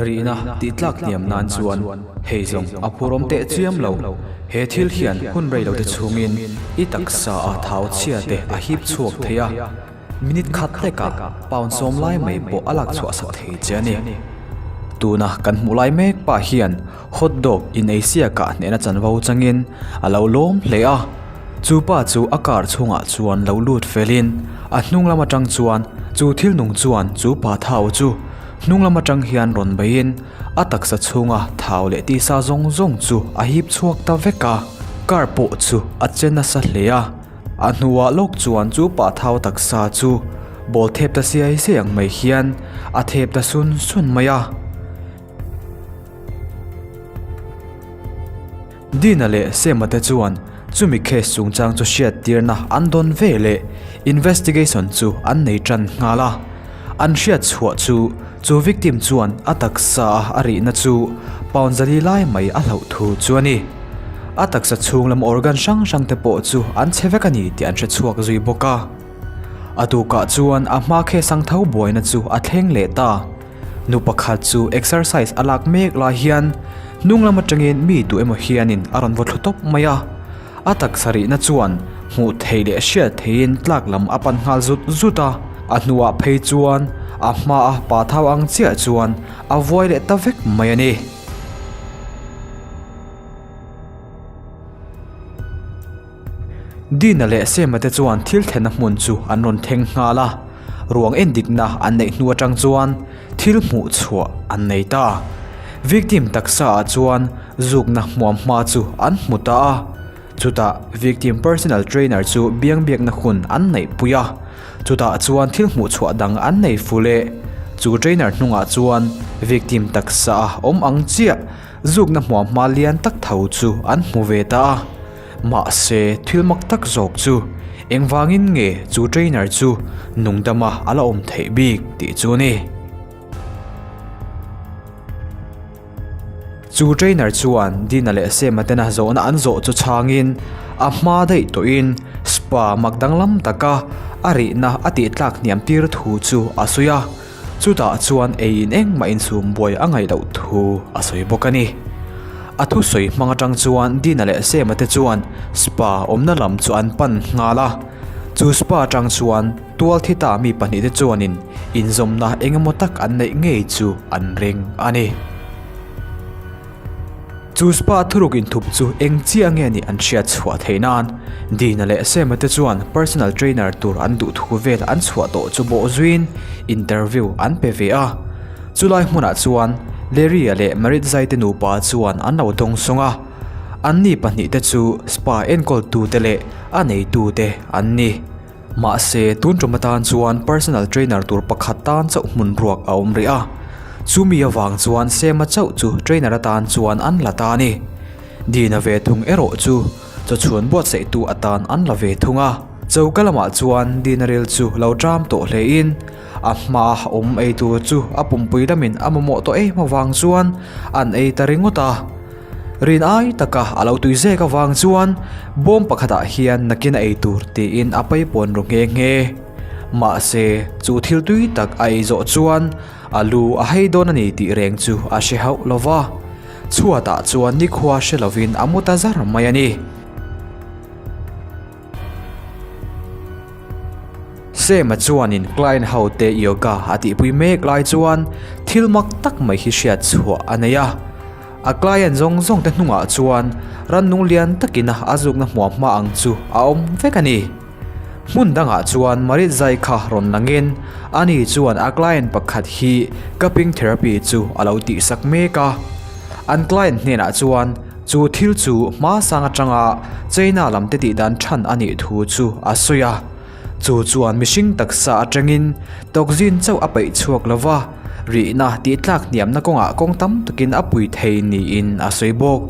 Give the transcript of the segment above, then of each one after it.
Rihna tih tlak hniam nan chuan hei zawng a phurawm teh chiam lo. He thil hian hun rei lote chhungin i taksa a thau chhia te a hip chhuak thei a, minute khat hlekah pound sawm lai mai pawh a lak chhuah sak thei che a ni. Tuna kan hmuh lai mek pah hian hot dog in ei siakah hnehna chanvo changin a lo lawm hle a. Chu pa chu a car chhungah chuan lo lut felin a hnung lam atang chuan chu thil nung chuan chu pa thau chu Hnung lam atang hian rawn beiin a taksa chhunga thau leh tisa zawng zawng chu a hip chhuak ta vek a, car pawh chu a che nasa hle a. A hnuah lawk chuan chu pa thau taksa chu ball thep ta siai siai ang mai hian a thep ta sun sun mai a. Dina leh Sema te chuan chumi case chungchang chu hriattirna an dawn ve leh investigation chu an nei tan nghal a. An hriat chhuah chu chu victim chuan a taksa a a rihna chu pound zali lai mai a hlauh thu chu a ni. A taksa chhung lam organ hrang hrang te pawh chu an chhe vek a ni tih an hre chhuak zui bawk a. A tukah chuan a hma case ang tho buaina chu a thleng leh ta. Nu pakhat chu exercise a lak mek lai hian hnung lam atangin mi duh emaw hianin a rawn vaw thlu tawp mai a, a taksa rihna chuan hmuh theih leh hriat theihin tlak lam a pan nghal zut zut a, a hnuah phei chuan a hmaa pa thau ang chiah chuan a vuai leh ta vek mai a ni. Dina leh Sema te chuan thil thlenna hmun chu an rawn thleng nghal a, ruang endikna an neih hnu atang chuan thil hmuh chhuah an nei ta. Victim taksa ah chuan zukna hmuam hma chu an hmu ta a, chutah victim personal trainer chu biang biakna hun an neih pui a, chutah chuan thil hmuh chhuah dang an nei fu leh. Chu trainer hnungah chuan victim taksa a awm ang chiah zukna hmuam hma lian tak tho chu an hmu ve ta a. Mahse, thil mak tak zawk chu engvangin nge chu trainer chu nungdama a la awm theih bik tih chu a ni. Chu trainer chuan Dina leh Sema tena zawhna an zawh chu chhangin a hma daih tawhin spa mak danglam taka a rihna a tih tlak hniam tir thu chu a sawi a, chutah chuan eiin engmah insum buai a ngaih loh thu a sawi bawk a ni. A thusawi hmang atang chuan Dina leh Sema te chuan spa awmna lam chu an pan nghal a, chu spa atang chuan tual thi ta mi pahnihte chuanin inzawmna engemaw tak an neih ngei chu an ring a ni. Chu spa thuruk inthup chu eng chiah nge nih an hriat chhuah theih nan Dina leh Sema te chuan personal trainer tur an duh thu vel an chhuah tawh chu bawh zuiin interview an pe ve a. Chulai hmunah chuan Larry-a leh Maritza-i te nupa chuan an lo dawng sawng a, anni pahnihte chu spa enkawltute leh a neitute an ni. Mahse, tun tum atan chuan personal trainer tur pakhat tan chauh hmun ruak a awm rih a, chumi avang chuan Sema chauh chu trainer atan chuan an la ta a ni. Dina ve thung erawh chu chawchhuan buatsaihtu atan an la ve thung a, choka lamah chuan Dina ril chu lo ṭam tawh hlein, A hma awm ei tur chu a pumpui lamin a mamawh tawh em avang chuan an ei ta ringawt a. Rin ai taka a lo tui zek avang chuan bawm pakhatah hian nakin a ei tur tiin a paipawn ru nghe nghe. Mahse, chu thil tui tak a ei zawh chuan a lu a hei dawn a ni tih reng chu a hre hauh lo va. Chhuatah chuan nikhua hre lovin a mu ta zar mai a ni. Sema chuanin client ho te yoga a tihpui mek lai chuan thil mak tak mai hi hriat chhuah a nei a. A client zawng zawng te hnungah chuan rannung lian takin a zukna hmuah hma ang chu a awm vek a ni. Hmun dangah chuan Marit zai kha rawn langin ani chuan a client pakhat hi cupping therapy chu a lo tihsak mek a. An client hnenah chuan Chu thil chu hma sang atanga China lam te tih dan than a nih thu chu a sawi a. Chu chuan mihring taksa atangin toxin chauh a peih chhuak lo va, rihna tih tlak hniamna kawngah kawng tam takin a pui thei niin a sawi bawk.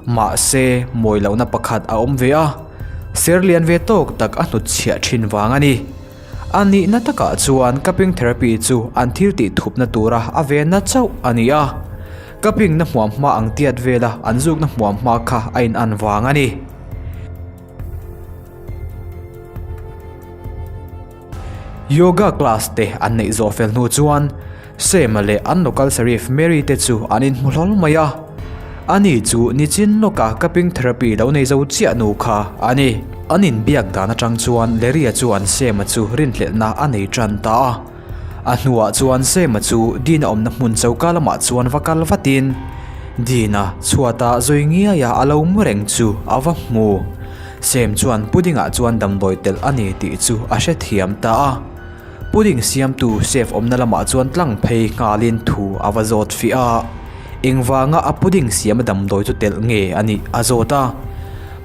Mahse, mawi lohna pakhat a awm ve a, ser lian ve tawk tak a hnutchhiah thin vang a ni. A nihna takah chuan cupping therapy chu an thil tih thupna tura a venna chauh a ni a. Cupping na hmuam hma ang tiat vela an zukna hmuam hma kha a in an vang a ni. Yoga class te an neih zawh fel hnu chuan. Sam-a leh an local sheriff Mary te chu an inhmu hlawl mai a. Ani chu nichin lawka cupping therapy lo nei zo chiah nu kha a ni. An inbiak dan atang chuan Larry-a chuan Sam-a chu rinhlelhna a nei tan ta a. A hnuah chuan Sam-a chu Dean-a awmna hmun choka lamah chuan va kal vatin Dean-a chhuata zui ngiaia a lo mu reng chu a va hmu. Sam chuan pudding-ah chuan damdawi telh a ni tih chu a hrethiam ta a. Pudding siamtu chef awmna lamah chuan tlang phei nghalin thu a va zawt fiah a. Engvanga a pudding siama damdawi chu telh nge a nih a zawt a.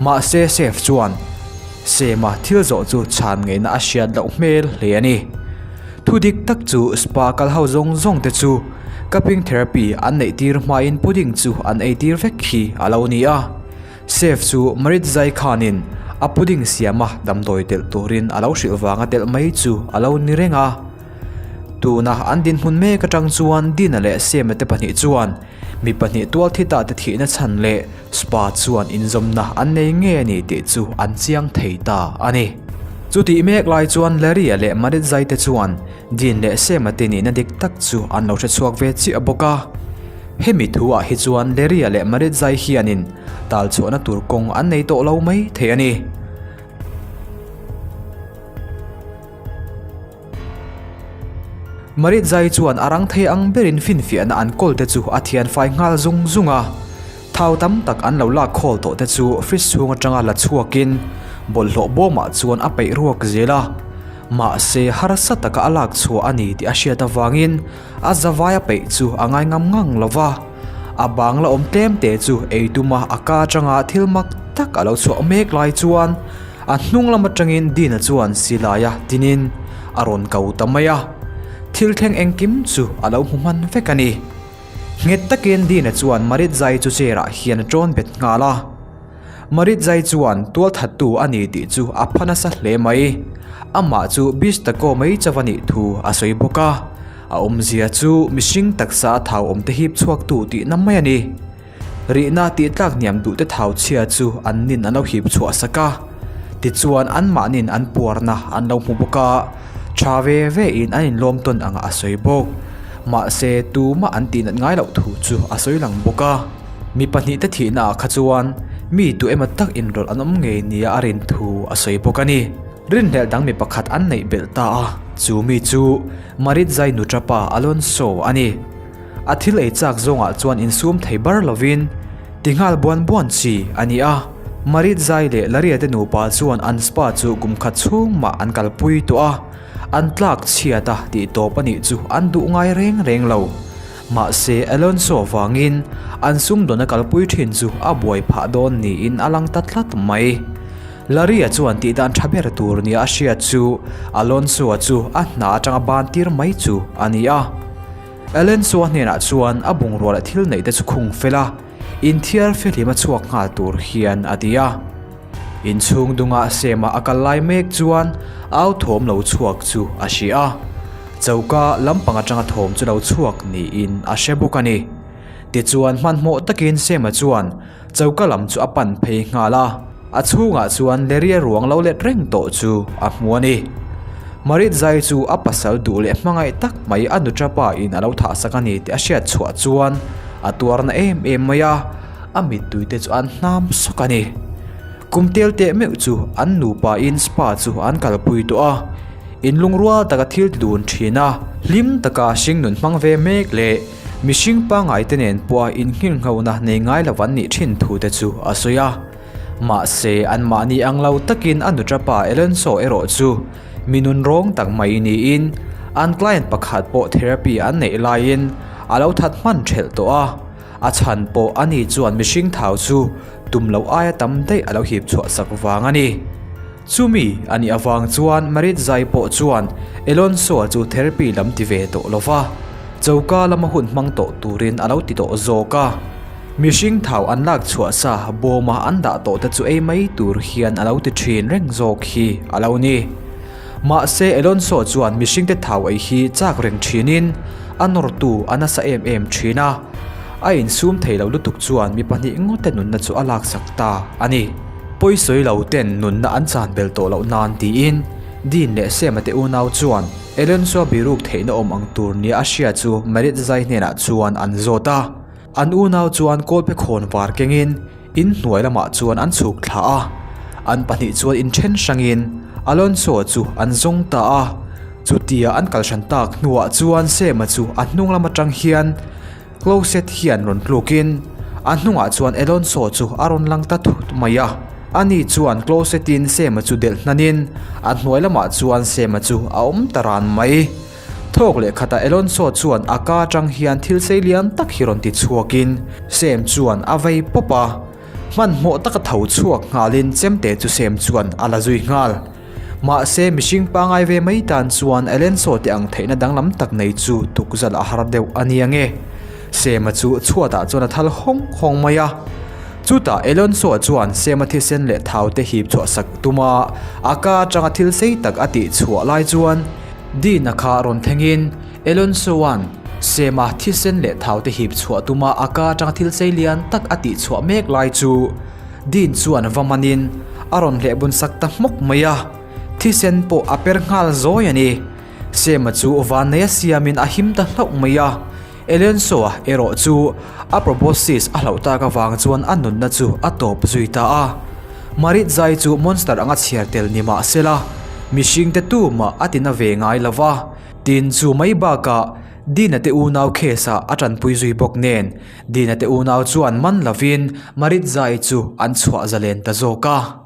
Mahse chef chuan Sam-a thil zawh chu chhan ngeihna a hriat loh hmel hle a ni. Thu dik tak chu spa kal ho zawng zawng te chu cupping therapy an neih tir hmain pudding chu an ei tir vek hi a lo ni a. Chef chu Marit Zai khanin a pudding siama damdawi telh turin a lo hrilh vanga telh mai chu a lo ni reng a. Tuna an dinhmun mek atang chuan Dina leh Sema te pahnih chuan mi pahnih tualthita te thihna chhan leh spa chuan inzawmna an nei ngei a ni tih chu an chiang thei ta a ni. Chutih mek lai chuan Larry-a leh Marit Zai te chuan Dean leh Sema te nihna dik tak chu an lo hrechhuak ve chiah bawk a. Hemi thuah hi chuan Larry-a leh Marit Zai hianin tal chhuahna tur kawng an nei tawh lo mai thei a ni. Marit Zai chuan a rang thei ang berin finfiahna an kawl te chu a thian fai nghal zung zung a. Thau tam tak an lo lak khawl tawh te chu fridge chhung atanga la chhuakin bawlhhlawh bawmah chuan a peih ruak zel a. Mahse harsa taka a lak chhuah a ni tih a hriat avangin a zavai a peih chu a ngai ngam ngang lo va. A bang la awm tlem te chu ei tuma a ka atanga thil mak tak a lo chhuah mek lai chuan a hnung lam atangin Dina chuan silaia tinin a rawn ko ta mai a. Thil thleng engkim chu a lo hmu hman vek a ni. Nghet takin Dina chuan Marit Zai chu chair ah hian a tawn bet nghal a. Marit Zai chuan tualthattu a ni tih chu a pha nasa hle mai. Amah chu Bistako mai chauh a nih thu a sawi bawk a. A awmzia chu mihring taksa a thau awm te hip chhuaktu tihna mai a ni. Rihna tih tlak hniam duh te thau chhia chu an nin an lo hip chhuah sak a. Tichuan anmahnin an puarna an lo hmu bawk a. Tha ve ve in an inlawm tawn anga a sawi bawk. Mahse tumah an tihnat ngai loh thu chu a sawi lang bawk a. Mi pahnihte thihna ah kha chuan mi tu emaw tak inrawlh an awm ngei nia a rin thu a sawi bawk a ni. Rinhlelh dang mi pakhat an neih belh ta a, chu mi chu Marit Zai Nutrapa Alonso a ni. A thil ei chak zawngah chuan insum thei bar lovin ti nghal buan buan chi a ni a. Marit Zai leh Laria te nupa chuan an spa chu kum khat chhung mah an kalpui tawh a, an tlak chhiat a tih tawp a nih chu an duh ngai reng reng lo. Mahse Alonso vangin an sumdawn a kalpui thin chu a buai phah dawn niin a lang ta tlat mai. Laria chuan tih dan tha ber tur nia a hriat chu Alonso-a chu a hna atanga ban tir mai chu a ni a. Alonso-a hnenah chuan a bungrua leh thil neih te chu khung fel a, inthiar fihlim a chhuak nghal tur hian a ti a. Inchhung dungah Sema a kal lai mek chuan au thawm lo chhuak chu a hria a, choka lampang atanga thawm chu lo chhuak niin a hre bawk a ni. Tichuan hmanhmawh takin Sema chuan choka lam chu a pan phei nghal a, a chhungah chuan Leria ruang lo let reng tawh chu a hmu a ni. Marit Zai chu a pasal duh leh hmangaih tak mai a nuṭapa in a lo thahsak a ni tih a hriat chhuah chuan a tuarna em em mai a, a mittui te chu an hnam sawk a ni. Kum tel teh meuh chu an nupa in spa chu an kalpui tawh a, in lungrual taka thil ti dun thin a, hlim taka hringnun hmang ve mek leh mihring pangngai te nen pawha innghirnghona nei ngai lo an nih thin thu te chu a sawi a. Mahse anmahni ang lo takin a nuṭapa Alonso erawh chu mi nunrawng tak mai niin an client pakhat pawh therapy an neih laiin a lo that hman ṭhelh tawh a. A chhan pawh a ni chuan mihring thau chu tum loh aia tam daih a lo hip chhuah sak vang a ni. Chumi a nih avang chuan Marit Zai pawh chuan Alonso-a chu therapy lam ti ve tawh lo va, choka lama hun hmang tawh turin a lo ti tawh zawk a. Mihring thau an lak chhuah sa bawma an dah tawh te chu ei mai tur hian a lo ti thin reng zawk hi a lo ni. Mahse Alonso chuan mihringte thau ei hi chak reng thinin a nawrtu a nasa em em thin a, a insum thei lo lutuk chuan mi pahnih ngawte nunna chu a laksak ta a ni. Pawisawi lo ten nunna an chan bel tawh loh nan tiin Dean leh Sam-a te unau chuan. Alonso-a biruk theihna awm ang tur nia a hria chu Marit zai hnenah chuan an zawt a. An unau chuan kawlpe khawn var kengin in hnuai lamah chuan an chhuk thla a. An pahnih chuan inthen hrangin Alonso chu an zawng ta a. Chutia an kal hran tak hnuah chuan Sema chu a hnung lam atang hian closet hian rawn tlukin a hnungah chuan Alonso chu a rawn lang ta thut mai a. Ani chuan closet in Sema chu delh hnanin a hnuai lamah chuan Sema chu a awm ta ran mai. Thawk leh khatah Alonso chuan a ka atang hian thil sei lian tak hi rawn ti chhuakin Sam chuan a vei pawp a. Hmanhmawh taka tho chhuak nghalin chemte chu Sam chuan a la zui nghal. Mahse mihring pangai ve mai tan chuan Alonso te ang theihna danglam tak nei chu tukzal a har deuh a nia nge. Sam-a chu chhuatah chuan a thal hawng hawng mai a. Chutah Alonso chuan Sam-a thisen leh thau te hip chhuah sak tum a, a ka atanga thil sei tak a tih chhuah lai chuan, Dina kha rawn thlengin Alonso-a'n Sema thisen leh thau te hip chhuah tuma a ka atanga thil sei lian tak a tih chhuah mek lai chu Dean chuan va manin a rawn hleh bun sak ta hmawk mai a, thisen pawh a per nghal zawi a ni. Sema chu vanneia siamin a him ta hlauh mai a, Alonso-a erawh chu a proboscis a hlauh tak avang chuan a nunna chu a tawp zui ta a. Marit zai chu monster anga chhiar tel ni mah sela, mihringte tumah a tina ve ngai lo va. Tin, chu mai bakah Dina te unau case ah a tanpui zui bawk nen, Dina te unau chuan man lovin Marit zai chu an chhuah zalen ta zawk a.